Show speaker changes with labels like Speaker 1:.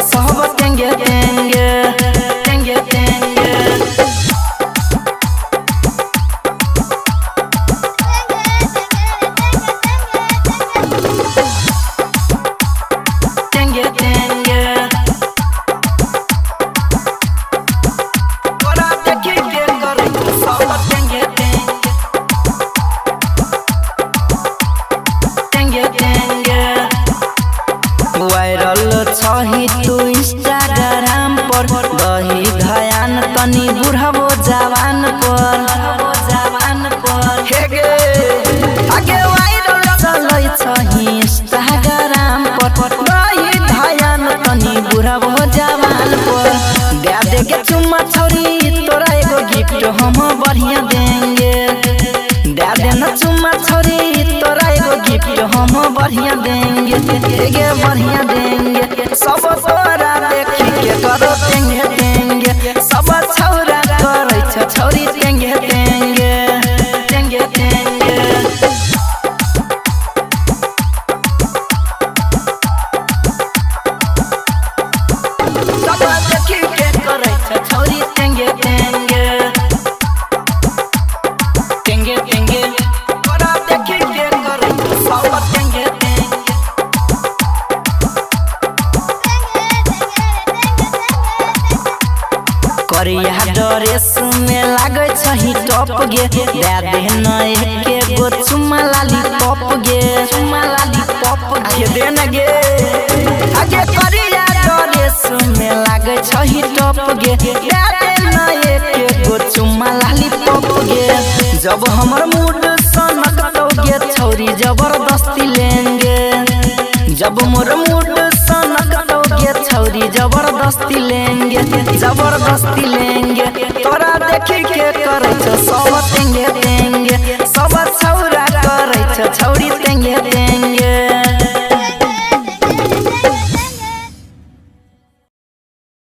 Speaker 1: छ सब टेंगे टेंगे टेंगे टेंगे। टेंगे टेंगे तोरा देखी के करै छ सब टेंगे टेंगे टेंगे टेंगे। वायरल छही तू इंस्टाग्राम पर दही धयान तनी बुढ़ाबो जवान पर जवान पर हे गे आगे वायरल चलै छही इंस्टाग्राम पर दही धयान तनी बुढ़ाबो जवान पर। दे दे के चुम्मा छौरी तोरा एगो गिफ्ट हम बढ़िया देंगे। दे दे न चुम्मा छौरी तोरा एगो गिफ्ट हम बढ़िया देंगे गे बढ़िया देंगे। सब तोरा देखी के करो टेंगे टेंगे सब छौरा करै छ छौरी टेंगे टेंगे टेंगे टेंगे। सब देखी के करै छ छौरी टेंगे टेंगे टेंगे टेंगे। तोरा देखी के करै छ सब टेंगे टेंगे। करिया ड्रेस में लागै छही टॉप गे दे दे न एके गो चुम्मा लाली पॉप गे चुम्मा लाली पॉप गे दे न गे आगे। करिया ड्रेस में लागै छही टॉप गे दे दे न एके गो चुम्मा लाली पॉप गे। जब हमर मूड सनकतौ गे छौरी जबरदस्ती लेंगे। जब मोर मूड सनकतौ गे छौरी जबरदस्ती लेंगे जबरदस्ती लेंगे। तोरा देखी के करै छ सब टेंगे।